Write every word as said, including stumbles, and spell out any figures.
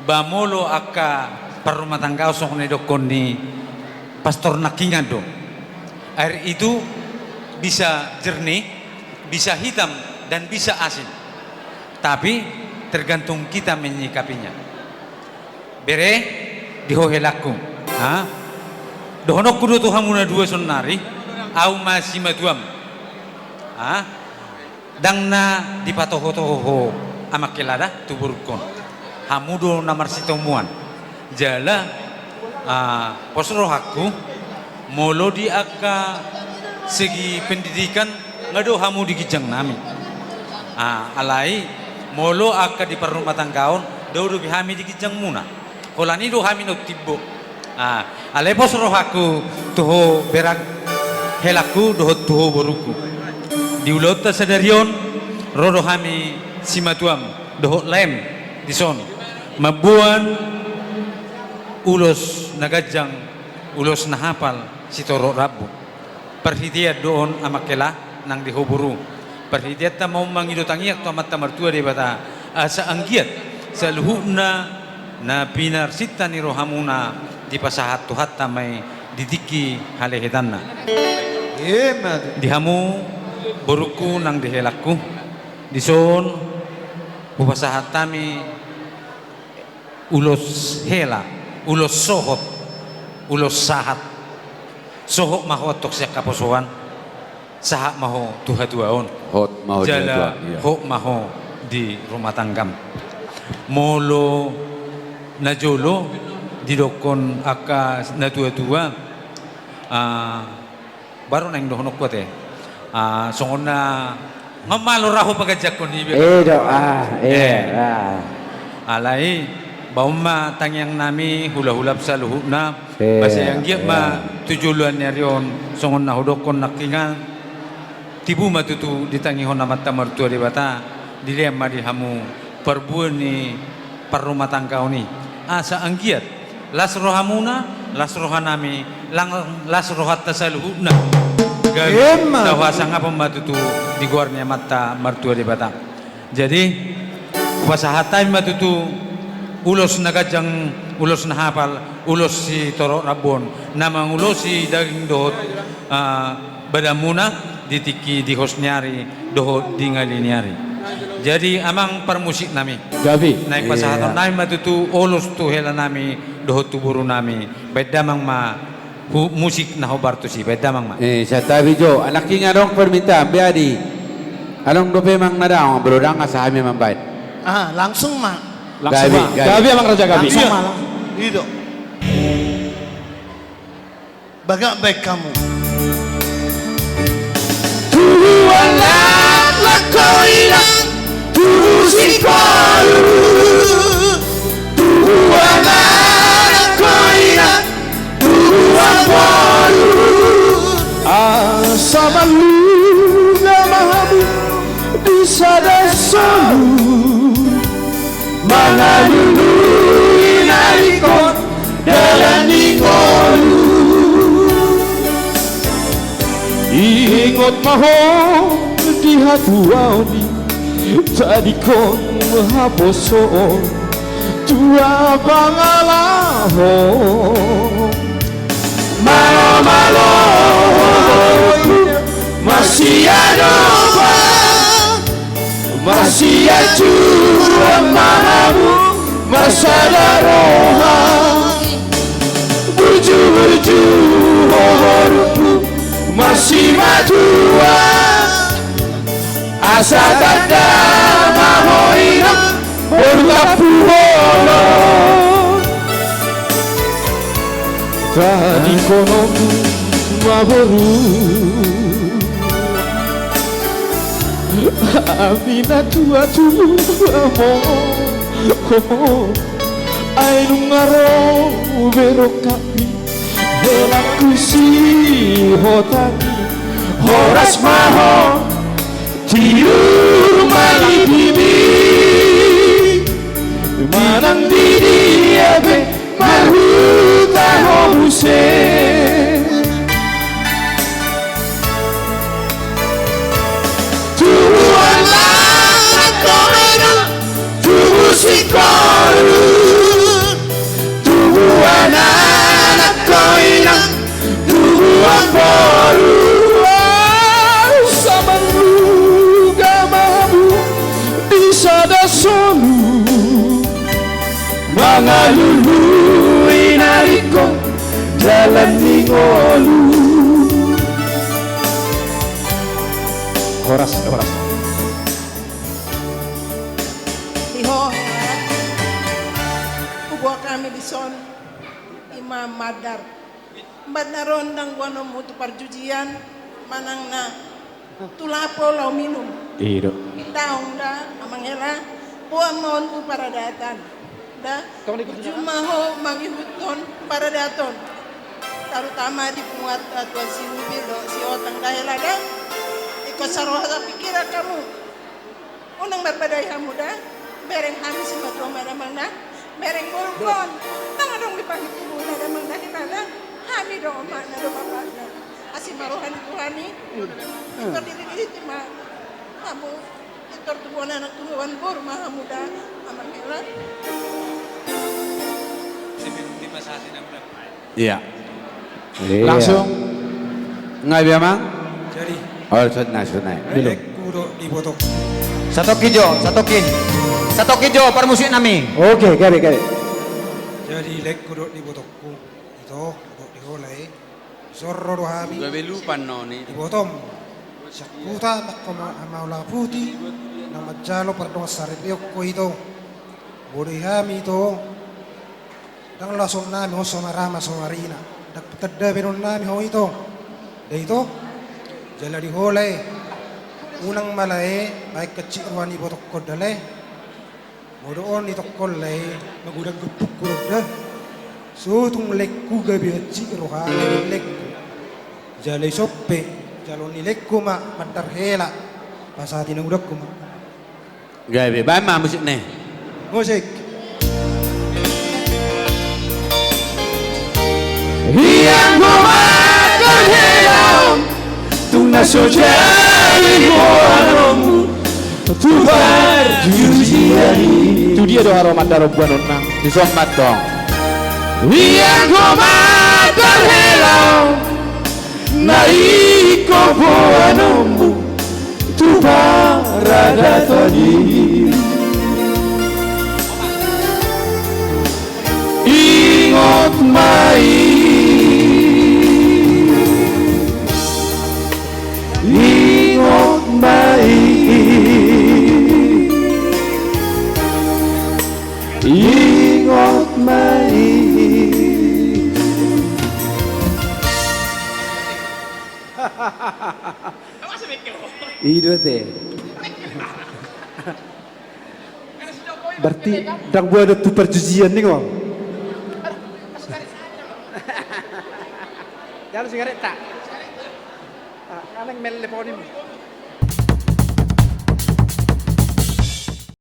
Ba molo angka parrumatanggaon songon na didokkon ni pastor nangkiningan do. Air itu bisa jernih, bisa hitam, dan bisa asin. Tapi tergantung kita menyikapinya. Bere, di ho helangku. Ha? Dohononku do tu hamu na dua saonnari, au ma simatuam. Ha? Ndang na dipatoho-toho ho amang hela da tu borungkon. Hamu do na marsitomuan. Jala, ah, pos rohangku, molo di angka segi pendidikan, nga do hamu di ginjangnami. Ah, alai, molo angka di parrumatanggaon, dao dope hami di ginjangmuna. Holan i do hami na umtimbo. Ah, alai pos rohangku tu ho berang helangku dohot tu ho borungku. Di ulaonta sadari on, ro do hami simatuam dohot laem dison mamboan ulos na ganjang, ulos na hapal, sitorop rambu. Parhitean do on amang hela nang di ho boru. Parhiteanta ma on mangido tangiang tu Amanta Martua Debata, asa anggiat saluhutna na pinarsinta ni rohamuna dipasahat Tuhanta ma i di tingki halehetanna. Ima tutu. Di hamu borungku nang di helangku, dison hupasahat hami ulos hela, ulos sohot, ulos sahat. Sohot ma ho antong sian haposoan, sahat ma ho tu hatuaon. Hot ma ho di hatuaon, iya. Jala hot ma ho di rumah tanggam. Molo na jolo didokkon angka na tua-tua, ah, baru naeng dohononku ate. Ah, songon na nga malo ra ho paganjangkon i be. Eh, do, ah, eh, eh, ah. Alai, ba on ma tangiangnami, hula-hula saluhutna, eh, ba sai anggiat ma, eh, tu joloan ni ari on, songon na hudokkon nangkiningan, tibu ma tutu ditangihon Amanta Martua Debata, dilean ma di hamu parbue ni parrumatanggaon i. Asa anggiat, las rohamuna, las rohanami, lang-, las rohanta saluhutna. Gabe, ima, tahu hasangapon ma tutu di goar ni Amanta Martua Debata. Jadi, hupasahat hami ma tutu ulos na ganjang, ulos na hapal, ulos sitorop rambu on, na mangulosi daging dohot, ah, badanmuna di tingki di hos ni ari dohot di ngali ni ari. Jadi, amang parmusiknami. Gabe. Naeng, iya, pasahatonnami ma tutu ulos tu helanami dohot tu borunami. Baen damang ma hu-, musik na hombar tusi, baen damang ma. Eh, santabi jo, nangkin adong permintaan be, adi. Adong dope manang na dang, molo dang asa hami mambaen. Ah, langsung ma. Langsung ma. Gabe, gabe. Gabe, amang raja, gabe. Langsung ma, langsung. Ido. Bagak baik kamu. Tubuan laklak ko inang, tubu singkoru. Tubuan laklak ko inang, tubuan boru. Asa malunga ma hamu di sada solu. Mangalului na ingkon dalan ni ngolu. Ingot ma ho di hatuaon i, tadingkon haposoon, tua pangalaho. Malo-malo, marsiadopan. Marsianjuruan ma hamu, marsada roha. Burju-burju ho borungku, marsimatua. Asa tanda ma ho inang, boru tampubolon. Tadingkononku ma boru. Hami na tua-tua mo, ai nunga ro be rongkapmi, helangku sihotanggi. Horas ma ho, tiur ma lipimi, manang di dia pe marhuta ho muse. Tubuan laklak ko inang, tubu singkoru. Lului na ringkot jalan ni ngolu. Horas, horas. Di ho, huboan hami dison, ima mandar. Mandar on ndang boanonmu tu parjujian, manang na tu lapo laho minum. I do. Ndang da, amang hela, boan ma on tu paradatan. Da, burju ma ho mangihuthon paradaton. Tarutama di punguanta Tuan Siubil dohot Siotang da hela da. Ingkon saroha sapingkiran hamu. Unang marbadai hamu da, bereng hami simatua ma damang da, bereng borungkon, ndang adong di pangitubuna damang da hela da, hami do omakna do bapakna. Asi ma roha ni Tuhan i, pintor dililiti ma hamu, pintor tubuan anak tubuan boru ma hamu da, amang hela. Iya. Iya. Langsung. Nga be, amang? Jadi. Oh, so, na, so, na. Belum. Lelengku dohot ibotongku. Satongkin jo, satongkin. Satongkin jo, parmusik nami. Oke, gabe, gabe. Jadi, lelengku dohot ibotongku. Ito, dohot di hola i. Dison ro do hami. Gabe lupa noni. Ibotom. Sian huta, nang ho ma-, Hamaulaputi. Nang manjalo pardongan saripeon ho ito. Bodai hami ito. Ndang laoson nami ho so marama so marina, ndang tanda baenon nami ho ito. Da ito, jala di hola e, unang ma lae baen hansit roha ni ibotongkon da lae. Molo on itongkon lae, magodang gompungku do da. So tung lelengku gabe hansit roha ni lelengku. Jala ison pe, jaloon ni lelengku ma mandar hela. Pasahat ni na udangku ma. Gabe, baen ma musikna. Musik. Ianggo mandar hela on, tung na so jadi boanonmu tu parjujian i. Tu dia do haroa mandar on boanonna? Dison ma antong. Ianggo mandar hela on, na ingkon boanonmu tu paradaton i. Ingot ma i. Ingot ma i. Ingot ma i. I do ate. Berarti ndang boanon tu parjujian ninna ho. Jalo sigaret ta. Ah, nang mele ponim.